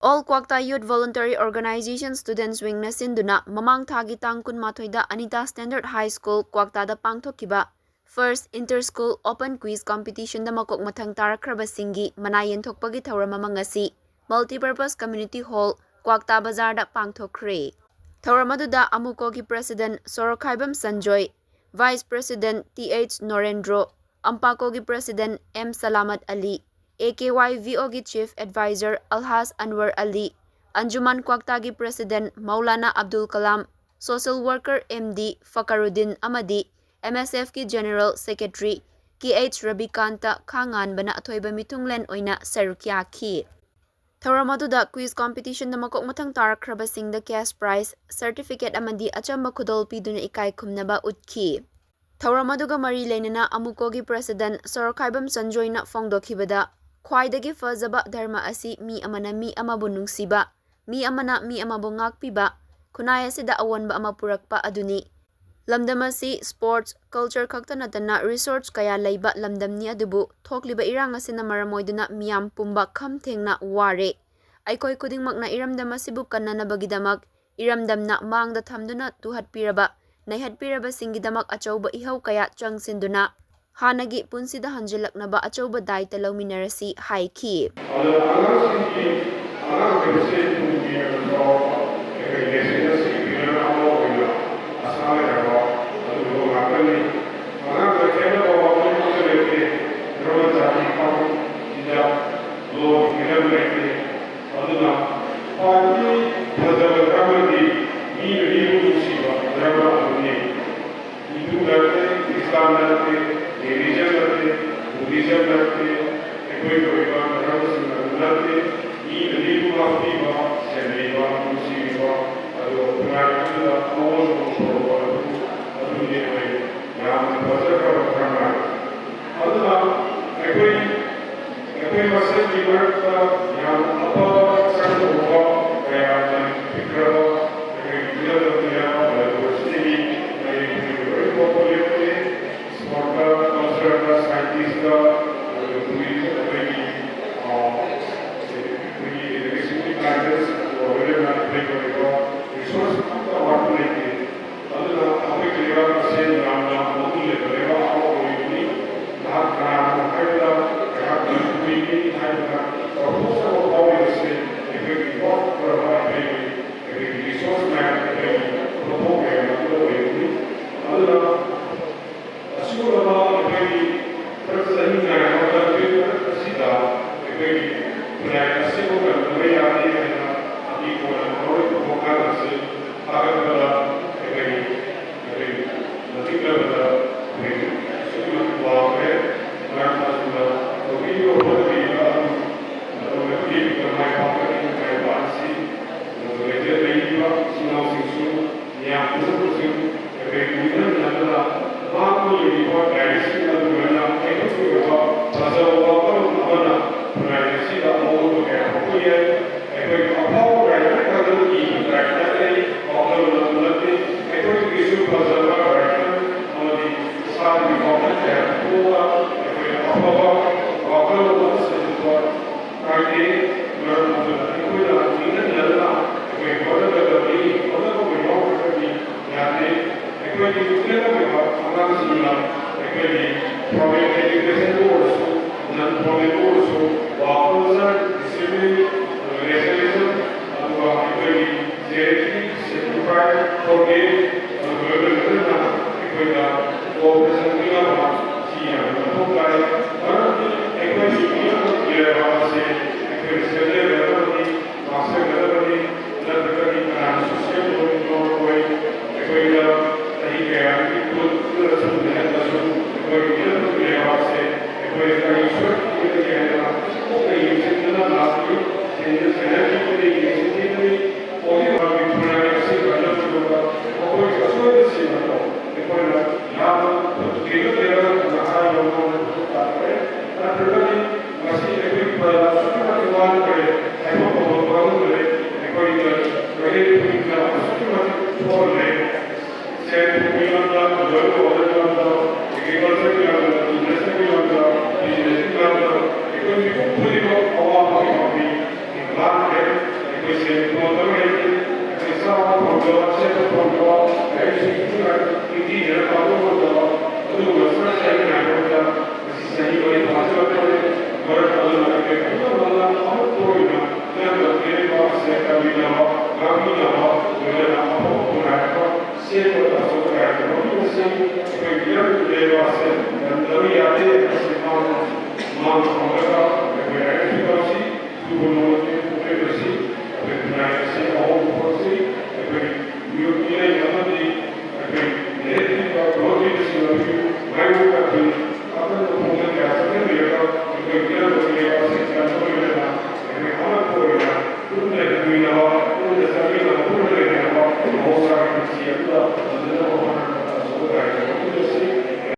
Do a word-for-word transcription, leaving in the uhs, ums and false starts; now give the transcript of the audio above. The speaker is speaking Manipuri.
All Kwakta Youth Voluntary Organization Students Wingꯅ ꯁꯤꯟꯗꯨꯅ ꯃꯃꯥꯡ ꯊꯥꯒꯤ ꯇꯥꯡ ꯀꯨꯟꯃꯥꯊꯣꯏꯗ Anita Standard High School, ꯀ꯭ꯋꯥꯛꯇꯥꯗ ꯄꯥꯡꯊꯣꯛꯈꯤꯕ First Inter School Open Quiz Competitionꯗ ꯃꯀꯣꯛ ꯃꯊꯪ ꯇꯥꯔꯛꯈ꯭ꯔꯕꯁꯤꯡꯒꯤ ꯃꯅꯥ ꯌꯦꯟꯊꯣꯛꯄꯒꯤ ꯊꯧꯔꯝ ꯑꯃ ꯉꯁꯤ Multipurpose Community Hall, ꯀ꯭ꯋꯥꯛꯇꯥ ꯕꯖꯥꯔꯗ ꯄꯥꯡꯊꯣꯛꯈ꯭ꯔꯦ꯫ ꯊꯧꯔꯝ ꯑꯗꯨꯗ ꯑꯃꯨꯀꯣꯒꯤ President Sorokhaibam Sanjoy, Vice President T H Norendro, ꯑꯝꯄꯥꯀꯣꯒꯤ President M Salamat Ali, A K Y V ꯑꯣꯒꯤ Chief Advisor ꯑꯜꯍꯥꯖ ꯑꯟꯋꯔ ꯑꯂꯤ, ꯑꯟꯖꯨꯃꯥꯟ ꯀ꯭ꯋꯥꯛꯇꯥꯒꯤ President Maulana Abdul Kalam, Social Worker M D Fakruddin ꯑꯃꯗꯤ ꯑꯦꯝ ꯑꯦꯁ ꯑꯦꯐꯀꯤ General Secretary K H Rabikanta ꯈꯥꯉꯥꯟꯕꯅ ꯑꯊꯣꯏꯕ ꯃꯤꯊꯨꯡꯂꯦꯟ ꯑꯣꯏꯅ ꯁꯔꯨꯛ ꯌꯥꯈꯤ꯫ ꯊꯧꯔꯝ ꯑꯗꯨꯗ Quiz Competitionꯗ ꯃꯀꯣꯛ ꯃꯊꯪ ꯇꯥꯔꯛꯈ꯭ꯔꯕꯁꯤꯡꯗ cash prize, certificate ꯑꯃꯗꯤ ꯑꯆꯝꯕ ꯈꯨꯗꯣꯜ ꯄꯤꯗꯨꯅ ꯏꯀꯥꯏ ꯈꯨꯝꯅꯕ ꯎꯠꯈꯤ꯫ ꯊꯧꯔꯝ ꯑꯗꯨꯒ ꯃꯔꯤ ꯂꯩꯅꯅ ꯑꯃꯨꯀꯣꯒꯤ President ꯁꯣꯔꯣꯛꯈꯥꯏꯕꯝ ꯁꯟꯖꯣꯏꯅ ꯐꯣꯡꯗꯣꯛꯈꯤꯕꯗ, ꯈ꯭ꯋꯥꯏꯗꯒꯤ ꯐꯖꯕ ꯙꯔꯃ ꯑꯁꯤ ꯃꯤ ꯑꯃꯅ ꯃꯤ ꯑꯃꯕꯨ ꯅꯨꯡꯁꯤꯕ, ꯃꯤ ꯑꯃꯅ ꯃꯤ ꯑꯃꯕꯨ ꯉꯥꯛꯄꯤꯕ, ꯈꯨꯟꯅꯥꯏ ꯑꯁꯤꯗ ꯑꯑꯣꯟꯕ ꯑꯃ ꯄꯨꯔꯛꯄ ꯑꯗꯨꯅꯤ꯫ ꯂꯝꯗꯝ ꯑꯁꯤ sports, culture ꯈꯛꯇ ꯅꯠꯇꯅ resource ꯀꯌꯥ ꯂꯩꯕ ꯂꯝꯗꯝꯅꯤ, ꯑꯗꯨꯕꯨ ꯊꯣꯛꯂꯤꯕ ꯏꯔꯥꯡ ꯑꯁꯤꯅ ꯃꯔꯝ ꯑꯣꯏꯗꯨꯅ ꯃꯤꯌꯥꯝ ꯄꯨꯝꯕ ꯈꯝ ꯊꯦꯡꯅ ꯋꯥꯔꯦ꯫ ꯑꯩꯈꯣꯏ ꯈꯨꯗꯤꯡꯃꯛꯅ ꯏꯔꯝꯗꯝ ꯑꯁꯤꯕꯨ ꯀꯟꯅꯅꯕꯒꯤꯗꯃꯛ ꯏꯔꯝꯗꯝꯅ ꯃꯥꯡꯗ ꯊꯝꯗꯨꯅ ꯇꯨꯍꯠꯄꯤꯔꯕ, ꯅꯩꯍꯠꯄꯤꯔꯕꯁꯤꯡꯒꯤꯗꯃꯛ ꯑꯆꯧꯕ ꯏꯍꯧ ꯀꯌꯥ ꯆꯪꯁꯤꯟꯗꯨꯅ ꯍꯥꯟꯅꯒꯤ ꯄꯨꯟꯁꯤꯗ ꯍꯟꯖꯤꯜꯂꯛꯅꯕ ꯑꯆꯧꯕ ꯗꯥꯏꯇ ꯂꯧꯃꯤꯟꯅꯔꯁꯤ ꯍꯥꯏꯈꯤ꯫ ꯑꯗꯨꯅ ꯑꯉꯥꯡꯁꯤꯡꯒꯤ, ꯑꯉꯥꯡ ꯍꯥꯏꯕꯁꯦ ꯇꯨꯡꯒꯤ ꯑꯣꯏꯅ ꯆꯥꯎꯔꯛꯄ ꯑꯩꯈꯣꯏ national security ꯑꯃ ꯑꯣꯏꯅ ꯑꯁꯥ ꯂꯩꯔꯕ ꯑꯗꯨꯒꯨꯝꯕ ꯉꯥꯛꯇꯅꯤ꯫ ꯑꯉꯥꯡꯗ ꯈꯦꯠꯅꯕ ꯋꯥꯈꯜ ꯑꯃꯠꯇ ꯂꯩꯇꯦ꯫ ꯙꯔꯃ ꯖꯥꯇꯤ ꯈꯥꯎ ꯆꯤꯟꯖꯥꯛ ꯂꯣꯟ ꯐ꯭ꯔꯤꯗꯝ ꯂꯩꯇꯦ꯫ ꯑꯗꯨꯅ ꯈ꯭ꯋꯥꯏꯗꯒꯤ ꯐꯖꯕ ꯙꯔꯃꯗꯤ ꯃꯤꯅ ꯃꯤꯕꯨ ꯅꯨꯡꯁꯤꯕ ꯙꯔꯃ ꯑꯗꯨꯅꯤ꯫ ꯍꯤꯟꯗꯨ ꯅꯠꯇꯦ, ꯏꯁꯂꯥꯝ ꯅꯠꯇꯦ, ꯖꯦꯅꯤꯖꯝ ꯅꯠꯇꯦ, ꯕꯨꯙꯤꯖꯝ ꯅꯠꯇꯦ, ꯑꯩꯈꯣꯏꯒꯤ ꯑꯣꯏꯕ ꯙꯔꯃꯁꯤꯡ ꯑꯗꯨ ꯅꯠꯇꯦ꯫ ꯃꯤꯅ ꯃꯤꯕꯨ ꯉꯥꯛꯄꯤꯕ, ꯁꯦꯟꯕꯤꯕ, ꯅꯨꯡꯁꯤꯕꯤꯕ, ꯑꯗꯨꯒ ꯈꯨꯟꯅꯥꯏ ꯑꯗꯨꯗ ꯑꯑꯣꯟꯕ ꯄꯨꯔꯛꯄ ꯑꯗꯨ, ꯑꯗꯨꯅꯤ ꯑꯩꯈꯣꯏ ꯌꯥꯝꯅ ꯐꯖꯈ꯭ꯔꯕ ꯙꯔꯃ꯫ ꯑꯗꯨꯅ ꯑꯩꯈꯣꯏ, ꯑꯩꯈꯣꯏ ꯃꯁꯦꯜꯒꯤ ꯃꯔꯛꯇ ꯌꯥꯝꯅ ꯑꯐꯕ ꯁꯛ ꯎꯕ ꯇꯧꯒꯦ꯫ ꯑꯗꯨ ꯂꯣꯏꯕ ꯃꯇꯨꯡꯗ ꯑꯩꯈꯣꯏꯗ cooperation ꯄꯤꯅꯕ ꯁꯤ ꯌꯥꯝꯅ ꯃꯊꯧ ꯇꯥꯏ꯫ ꯃꯔꯝꯗꯤ ꯑꯩꯈꯣꯏꯒꯤ ꯃꯤꯑꯣꯏꯕ ꯂꯩꯔꯕ ꯑꯁꯤ ꯑꯩꯈꯣꯏꯅ ꯁꯦꯝꯖꯒꯗꯕꯅꯤ, ꯉꯥꯛꯆꯒꯗꯕꯅꯤ꯫ ꯅꯠꯇ꯭ꯔꯒꯗꯤ ꯀꯅꯥꯅꯁꯨ ꯁꯦꯝꯕ ꯉꯝꯃꯣꯏ꯫ ꯑꯩꯈꯣꯏꯗ ꯆꯍꯤ ꯀꯌꯥꯒꯤ ꯄꯣꯠ ꯄꯤꯔꯁꯨ, ꯂꯩꯍꯜꯂꯁꯨ, ꯑꯩꯈꯣꯏꯒꯤ ꯃꯤꯑꯣꯏꯕ ꯂꯩꯔꯕ ꯑꯁꯤ ꯑꯩꯈꯣꯏꯅ ꯀꯔꯤ ꯁꯣꯏꯈꯤꯕꯒꯦ ꯍꯥꯏꯅ ꯀꯨꯞꯅ ꯌꯦꯡꯁꯤꯟꯗꯨꯅ ꯂꯥꯛꯂꯤ꯫ ꯁꯦꯟꯅ-, ꯁꯦꯟꯅꯈꯤꯕꯅꯤ, ꯌꯦꯡꯁꯤꯟꯈꯤꯕꯅꯤ꯫ ꯍꯧꯖꯤꯛ ꯍꯧꯖꯤꯛ ꯈꯨꯟꯅꯥꯏ ꯑꯁꯤ ꯐꯅꯕꯒꯤꯗꯃꯛꯇ ꯃꯈꯣꯏꯒꯤ ꯑꯁꯣꯏꯕꯁꯤꯡ ꯑꯗꯨ ꯑꯩꯈꯣꯏꯅ ꯌꯥꯝꯅ ꯊꯦꯡꯅ ꯊꯦꯡꯅꯅ ꯍꯥꯏꯕ ꯃꯑꯣꯡꯗ ꯇꯥꯛꯈ꯭ꯔꯦ꯫ ꯅꯠꯇ꯭ꯔꯒꯗꯤ ꯃꯁꯤ ꯑꯩꯈꯣꯏꯒꯤ ꯄ꯭ꯔꯖꯥ ꯑꯁꯨꯛꯀꯤ ꯃꯇꯤꯛ ꯋꯥꯈ꯭ꯔꯦ, ꯍꯥꯏꯐꯝ ꯇꯧꯐꯝ ꯈꯪꯗ꯭ꯔꯦ꯫ ꯑꯩꯈꯣꯏꯒꯤ ꯃꯩꯇꯩ ꯄꯨꯛꯅꯤꯡꯗ ꯑꯁꯨꯛꯀꯤ ꯃꯇꯤꯛ ꯁꯣꯛꯍꯜꯂꯦ꯫ ꯁꯦꯟ ꯊꯨꯝꯒꯤ ꯂꯝꯗ, ꯂꯣꯏꯅ ꯑꯣꯏꯕꯒꯤ ꯂꯝꯗ, agricultureꯒꯤ ꯂꯝꯗ, industryꯒꯤ ꯂꯝꯗ, businessꯀꯤ ꯂꯝꯗ, ꯑꯩꯈꯣꯏ ꯃꯤꯄꯨꯝ ꯈꯨꯗꯤꯡꯃꯛ ꯑꯋꯥꯕ ꯑꯃ ꯐꯪꯏ꯫ ꯂꯥꯟꯈ꯭ꯔꯦ꯫ ꯑꯩꯈꯣꯏ ꯁꯦꯟ ꯊꯨꯝ ꯑꯃ ꯂꯩꯇꯦ꯫ ꯑꯩꯈꯣꯏ ꯆꯥꯕ ꯐꯪꯗꯕ, ꯁꯦꯠꯄ ꯐꯪꯗꯕ, ꯂꯥꯏꯔꯤꯛ ꯇꯝꯕ ꯐꯪꯗꯕ, ꯅꯤꯡꯊꯤꯖꯅ ꯇꯝꯕ ꯐꯪꯗꯕ, ꯑꯗꯨꯒꯨꯝꯕ ꯁꯔꯀꯥꯔꯒꯤ ꯉꯥꯏꯕꯗ ꯉꯁꯤ ꯆꯍꯤ ꯃꯔꯤ ꯐꯥꯖꯤꯜꯂꯛꯄꯅꯤ꯫ ꯃꯔꯝ ꯑꯗꯨꯅ ꯑꯩꯈꯣꯏ ꯄꯨꯝꯅꯃꯛꯅ ꯑꯃꯠꯇ ꯑꯣꯏꯅ ꯅꯪꯅ ꯄꯤꯔꯤꯕ ꯑꯁꯦ ꯀꯟꯕꯤꯅꯕ, ꯉꯥꯛꯄꯤꯅꯕ, ꯂꯣꯏꯅꯅ ꯑꯐꯕ ꯈꯨꯟꯅꯥꯏ ꯑꯃ ꯁꯦꯝꯕꯗ ꯑꯆꯧꯕ ꯀꯌꯥ ꯂꯧꯃꯤꯟꯅꯁꯤ꯫ ꯑꯩꯈꯣꯏ ꯃꯤꯌꯥꯝꯒꯤ ꯂꯩꯕꯥꯛ ꯑꯁꯦ ꯀꯟꯗꯕ ꯌꯥꯗꯦ ꯍꯥꯏꯕꯁꯤ ꯃꯥꯡ-, ꯃꯥꯡ ꯊꯝꯂꯒ